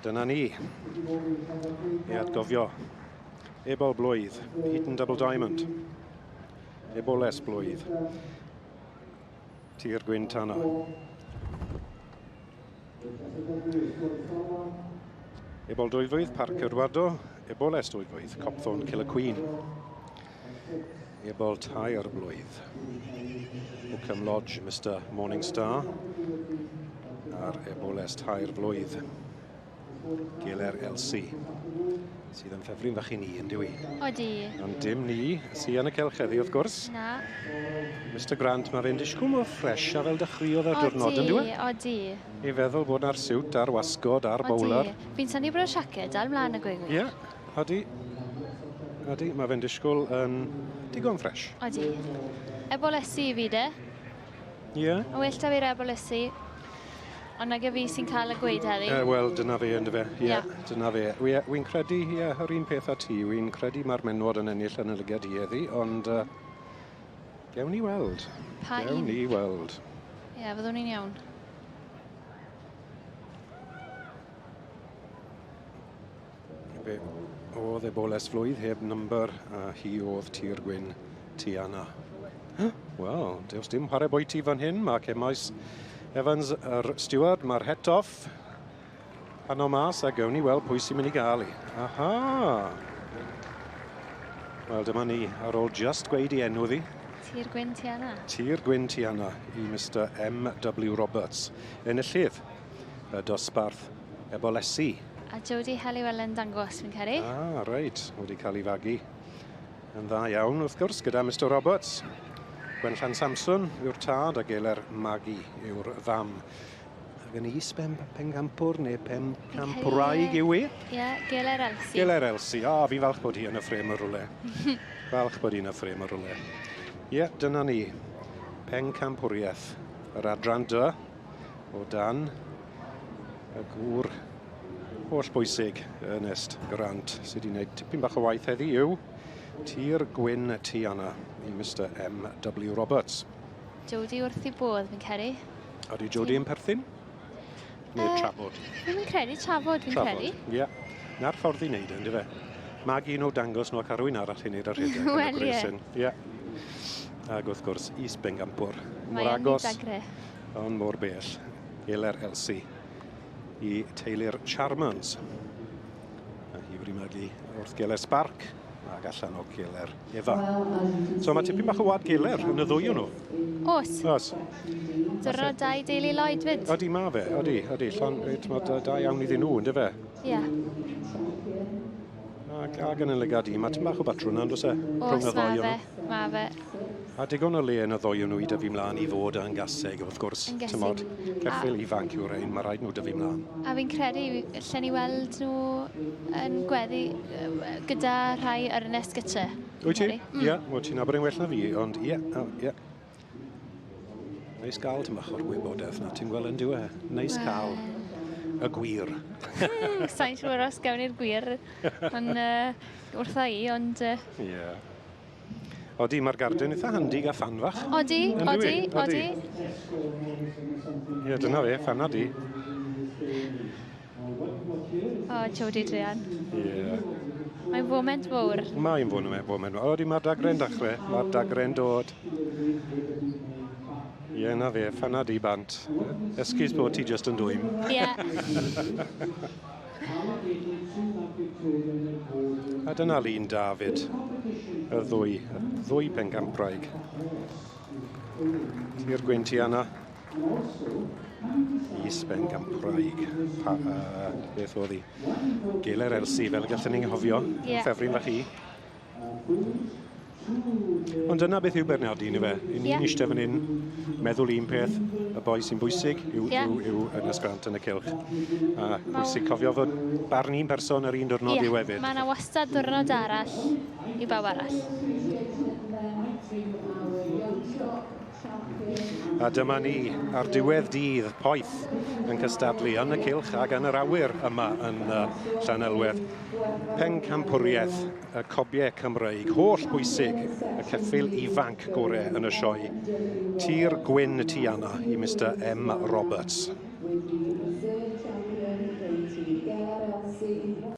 dyna ni. I atgofio. Ebol blwydd, Heaton Double Diamond. Eboles blwydd. Tir Gwyn Tana. Ebol dwyflwydd, Parc Cyrwado. Eboles dwyflwydd, Copthorne Killer Queen. Ebol tair blwydd. Oakham Lodge, Mr Morningstar. A'r eboles tair flwydd. Geler Elsie, sydd yn ffefryn fach i ni, yn dyw i? Odi. Ond dim ni sy yn y cylch heddi, wrth gwrs. Na. Mr Grant, mae fe'n disgwyl mor ffresh a fel dechreuodd ar diwrnod, yn dyw e? Odi, odi. I feddwl bod na'r siwt a'r wasgod a'r bowler. Odi. Fi'n synnu bod y siaced dal mlaen a gweud gwir. Ie, odi. Odi, mae fe'n disgwyl yn digon ffresh. Odi. Ebolesi i fi de. Ie. Yeah. Mae'n well da fi'r ebolesi. Ond nage fi sy'n cael y gweud heddi. Wel, dyna fe, ynddo fe. Ie, yeah, dyna fe. Wi'n wi credu, ie, yeah, yr un peth â ti, wi'n credu mae'r menwod yn ennill yn y lygad i heddi, ond uh, gewn ni weld. Pa gewn un? ni weld. Ie, yeah, fyddwn ni'n iawn. Fe oedd eboles flwydd heb number a hi oedd Tir Gwyn Tiana. Wel, does dim chwarae bwyty fan hyn. Mae Cemaes Evans, yr steward, mae'r het off. Hanno mas a gewn ni weld pwy sy'n mynd i gael i. Aha! Wel, dyma ni, ar ôl just gweud i enw ddi. Tir Gwyn Tiana. Tir Gwyn Tiana i Mr M.W. Roberts. Enillydd y dosbarth Ebolesi. A Jodie Helliwell yn dangos, fi'n credu. Ah, reit. Wedi cael ei fagu yn dda iawn, wrth gwrs, gyda Mr Roberts. Gwenllan Samson yw'r tad a Geler Magi yw'r fam. Ac yn is pen, pencampwr neu pencampwraig yw i? Ie, yeah, Geler Elsie. Geler Elsie. O, oh, fi falch bod hi yn y ffrêm y rwle. falch bod hi yn y ffrêm y rwle. Ie, yeah, dyna ni. Pencampwriaeth. Yr adran dy o dan y gŵr holl bwysig Ernest Grant sydd wedi gwneud tipyn bach o waith heddi yw Tir Gwyn Tiana i Mr M.W. Roberts. Jodie wrth i bodd, fi'n credu. Ydy Jodie yn perthyn? Neu uh, trafod? Fi'n credu trafod, fi'n credu. Ie. Yeah. Na'r ffordd i wneud e, ynddo fe? Mag un o dangos nhw ac arwy'n arall i wneud ar rhedeg. Wel, ie. Ie. Ac wrth gwrs, Is Bengampwr. Mor agos. Ond mor bell. Eler Elsie i teulu'r Charmans. A hi wedi magu wrth Geler Spark ac allan o Geler Efa. So mae tipyn bach o wad Geler yn y ddwy o'n nhw. Oes. Oes. Diwrnod da i deulu Lloyd fyd. Odi, ma fe. Odi, odi. Llon, da, da iawn iddyn nhw, ynddo fe? Ie. Yeah. Ac, ac yn y lygad i, mae tipyn bach o batrwn yna, on'd oes e? Oes, ma fe, ma fe. A digon o le yn y ddou o nhw i dyfu mlaen i fod yn gaseg, wrth gwrs. Yn gesig. Tymod, ceffyl ifanc yw'r rhain, mae rhaid nhw dyfu mlaen. A fi'n credu, allen ni weld nhw yn gweddu gyda rhai Ernest gytre. Wyt ti? Ie, mm. Wel ti'n nabod e'n well na fi, ond ie, ie. Neis gael tym bach o'r wybodaeth na, ti'n gweld yn dyw e? Neis well. cael y gwir. mm, Sa'n siŵr os gawn ni'r gwir, ond uh, wrtha i, ond... Ie. Uh... Yeah. Odi, mae'r garden eitha handi gael ffan fach. Odi, odi, odi. Ie, dyna fe, ffan adi. O, Jodie druan. Ie. Mae'n foment fawr. Mae'n foment fawr. Odi, mae'r dagre'n dachrau. Mae'r dagre'n dod. Ie, na fe, ffan adi bant. Esgus bod ti just yn dwym. Ie. A dyna lun David, y ddwy, y ddwy pencampwraig. Tir Gwyntiana, is bencampwraig. Pa, uh, beth oedd hi? Geler Elsi, fel y gallwn ni'n nghofio, yeah. ffefryn fach i. Ond dyna beth yw Bernardi, yw fe? I ni'n yeah. eistedd fan hyn, meddwl un peth, y boi sy'n bwysig yw, yeah. yw, yw Ernest Grant yn y cylch. A bwysig cofio fod barn un person ar un diwrnod yeah. yw hefyd. Mae yna wastad diwrnod arall i bawb arall. A dyma ni, ar diwedd dydd poeth, yn cystadlu yn y cylch ac yn yr awyr yma yn uh, Llanelwedd. Pencampwriaeth y cobiau Cymreig, holl bwysig, y ceffyl ifanc gore yn y sioe. Tir Gwyn Tiana i Mr M Roberts.